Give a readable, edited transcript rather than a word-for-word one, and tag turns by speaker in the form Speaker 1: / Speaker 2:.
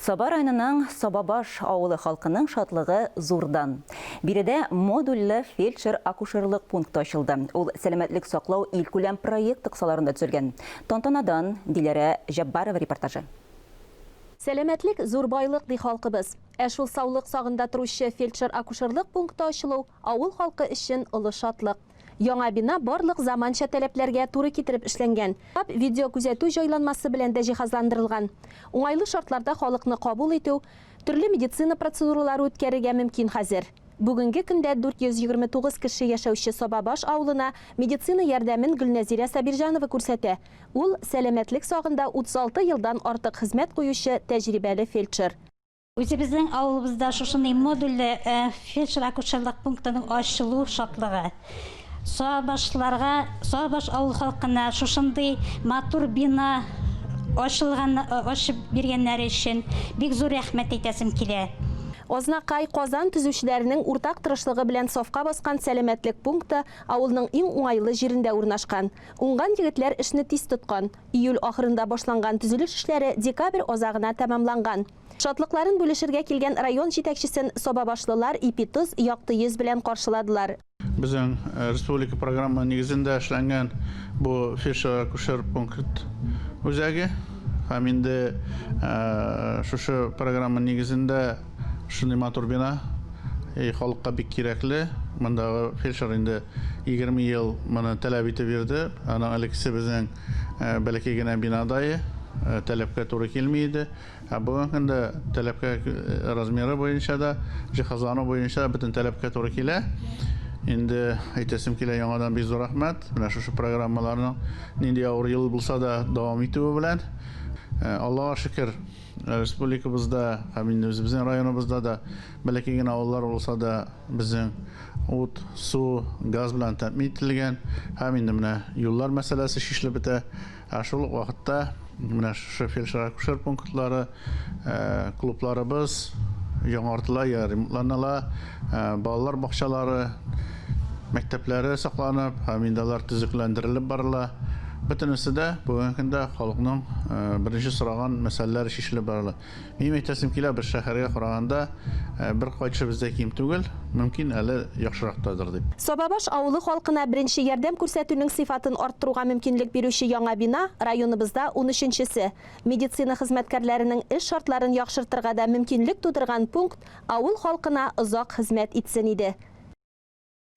Speaker 1: Саба районының Сабабаш авылы халкының шатлыгы зурдан. Биредә модульле фельдшер-акушерлык пункты ачылды. Ул Сәламәтлек саклау илкүләм проекты кысаларында төзелгән. Тантанадан Диләрә Җәббарова репортажы.
Speaker 2: Сәламәтлек, зур байлык, ди халкыбыз. Ә шул саулык сагында торучы фельдшер-акушерлык пункты ачылу авыл халкы өчен олы шатлык. Яңа бина барлык заманча таләпләргә туры китереп эшләнгән. Хаб видеокүзәтү җайланмасы белән дә җиһазландырылган. Уңайлы шартларда халыкны кабул итү, төрле медицина процедуралары үткәрергә мөмкин хәзер. Бүгенге көндә 429 кеше яшәүче Сабабаш авылына медицина ярдәмен Гөлнәзирә Сабирҗанова күрсәтә. Ул, сәламәтлек сагында 36 елдан артык хезмәт куючы тәҗрибәле фельдшер.
Speaker 3: Үзебезнең авылыбызда шушындый модульле фельдшер-акушерлык пунктының ачылу шатлыгы. Сабашларга, Сабаш авыл халкына шушындый матур бина ачылган, ачып биргәннәре өчен бик зур рәхмәт әйтәсем килә.
Speaker 2: Азнакай, Казан төзүчеләренең уртак тырышлыгы белән сафка баскан сәламәтлек пункты авылның иң уңайлы җирендә урнашкан. Уңган егетләр эшне тиз тоткан. Июль ахырында башланган төзелеш эшләре декабрь азагына тәмамланган. Шатлыкларын бүлешергә килгән район җитәкчесен сабабашлылар ипи-тоз, якты йөз белән каршыладылар.
Speaker 4: Безнең республика программа нигезендә эшләнгән бу фельдшер-акушер пункт үзәге һәм инде шушы программа нигезендә шундый матур бина халыкка бик кирәкле. Мондагы фельдшер инде 20 ел моны таләп итеп йөрде. Аның элеккесе безнең бәләкәй генә бинадае, таләпкә туры килми иде. Ә бүгенге көндә таләпкә размеры буенча да, җиһазлану буенча да бөтен таләпкә туры килә. Инде әйтәсем килә, яңадан бик зур рәхмәт. Менә шушы программаларның нинди авыр ел булса да дәвам итүе белән. Аллага шөкер, республикабызда һәм инде үзебезнең районыбызда да бәләкәй генә авыллар булса да безнең ут, су, газ белән тәэмин ителгән һәм инде менә юллар мәсьәләсе чишелеп бетә. Ә шул ук вакытта менә шушы фельдшер-акушер пунктлары, клубларыбыз яңартыла я ремонтланыла, балалар бакчалары, мәктәпләре сакланып һәм инде алар төзекләндерелеп барыла. Бөтенесе дә бүгенге көндә халыкның беренче сораган мәсьәләләре чишелеп барыла. Минем әйтәсем килә, без шәһәргә караганда бер кайтышы бездә ким түгел, мөмкин әле яхшырак тадыр дип.
Speaker 2: Сабабаш авылы халкына беренче ярдәм күрсәтүнең сыйфатын арттыруга мөмкинлек бирүче яңа бина, районыбызда унөченчесе. Медицина хезмәткәрләренең эш шартларын яхшыртырга да мөмкинлек тудырган пункт авыл халкына озак хезмәт итсен иде.